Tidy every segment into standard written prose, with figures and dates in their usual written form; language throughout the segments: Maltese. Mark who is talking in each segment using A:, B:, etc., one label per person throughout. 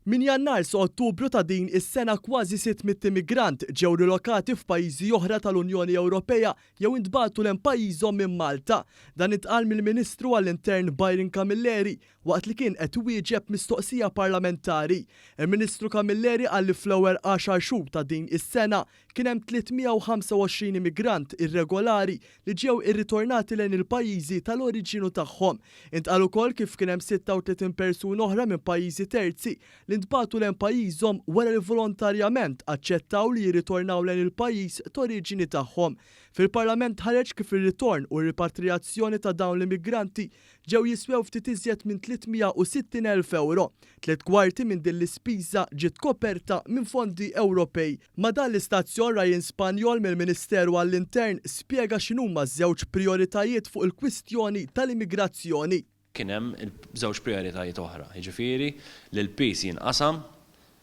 A: Minn Jannar sa Ottubru ta' din is-sena kważi 600 immigrant ġew rilokati f'pajjiżi oħra tal-Unjoni Ewropea jew intbagħtu lejn pajjiżhom minn Malta. Dan intqal mill-Ministru għall-Intern Byron Camilleri waqt li kien qed iwieġeb mistoqsija parlamentari. Il-Ministru Camilleri qal li fl-ewwel għaxar xhur ta' din is-sena kien hemm 325 immigrant irregolari li ġew irritornati lejn il-pajjiżi tal-oriġinu tagħhom. Intqal ukoll kif kien hemm 36 persuna oħra minn pajjiżi terzi li ntbagħtu lejn pajjiżhom wara li volontarjament aċċettaw li jirritornaw lejn il-pajjiż t'oriġini tagħhom. Fil-Parlament ħareġ kif ir-ritorn u r-ripatrijazzjoni ta' dawn l-immigranti ġew jiswew ftit iżjed minn 360,000 ewro. Tliet kwarti minn din l-ispiża ġiet koperta minn fondi Ewropej. Ma' dan l-istazzjon Ryan Spagnol mill-Ministeru għall-Intern spjega x'inhuma ż-żewġ prijoritajiet fuq il-kwistjoni tal-immigrazzjoni.
B: Kien hemm żewġ prijoritajiet oħra, jiġifieri li l-piż jinqasam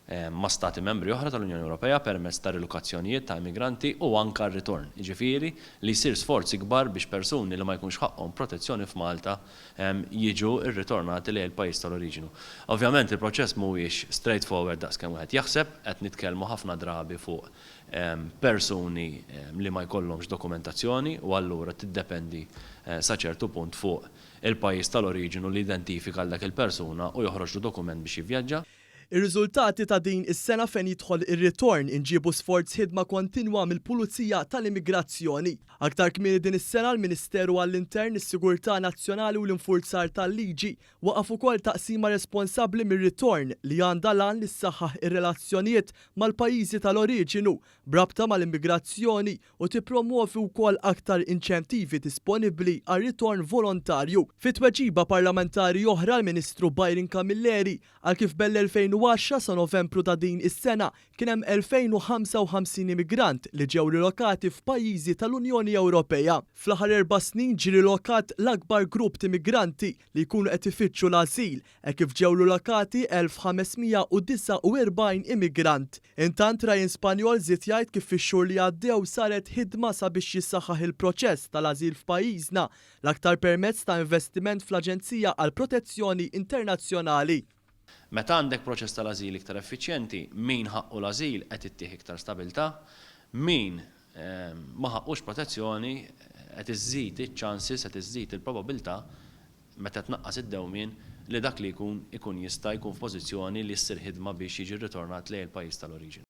B: ma' Stati Membri oħra tal-Unjoni Ewropea permezz ta' rilokazzjonijiet ta' immigranti u anke r-ritorn, jiġifieri li jsir sforz ikbar biex persuni li ma jkunx ħaqqhom protezzjoni f'Malta jiġu rritornati lejn il-pajjiż tal-oriġinu. Ovvjament il-proċess mhuwiex straightforward daqs kemm wieħed jaħseb, qed nitkellmu ħafna drabi fuq persuni li ma jkollhomx dokumentazzjoni u allura tiddependi sa ċertu punt fuq il-pajjiż tal-oriġinu li jidentifika 'l dak il-persuna u joħroġlu dokument biex jivvjaġġa.
A: Ir-riżultati ta' din is-sena fejn jidħol ir-ritorn inġiebu sforz ħidma kontinwa mill-Pulizija tal-Immigrazzjoni. Aktar kmieni din is-sena l-Ministeru għall-Intern, is-Sigurtà Nazzjonali u l-Infurzar tal-Liġi waqqaf ukoll taqsima responsabbli mir-ritorn li għandha l-għan li ssaħħaħ ir-relazzjonijiet mal-pajjiżi tal-oriġinu b'rabta mal-immigrazzjoni u tippromwovi wkoll aktar inċentivi disponibbli għar-ritorn volontarju. Fi tweġiba parlamentari oħra l-Ministru Byron Camilleri qal kif bel-2010 sa Novembru ta' din is-sena kien hemm 2,055 immigrant li ġew rilokati f'pajjiżi tal-Unjoni Ewropea. Fl-aħħar erba' snin ġie rilokat l-akbar grupp t'immigranti li jkunu qed ifittxu l-ażil hekk kif ġew rilokati 1,549 immigrant. Intant Ryan Spagnol żied jgħid kif fix-xhur li għaddew saret ħidma sabiex jissaħħaħ il-proċess tal-ażil f'pajjiżna, l-aktar permezz ta' investiment fl-Aġenzija għall-Protezzjoni Internazzjonali.
B: Meta għandek proċess tal-ażil iktar effiċjenti, min ħaqqu l-ażil qed ittih iktar stabilità, min ma ħaqqux protezzjoni qed iżżid iċ-chances, qed iżżid il-probabilità meta tnaqqas id-dewmien li dak li jkun ikun jista' jkun f'pożizzjoni li ssir ħidma biex jiġi rritornat lejn il-pajjiż tal-oriġinu.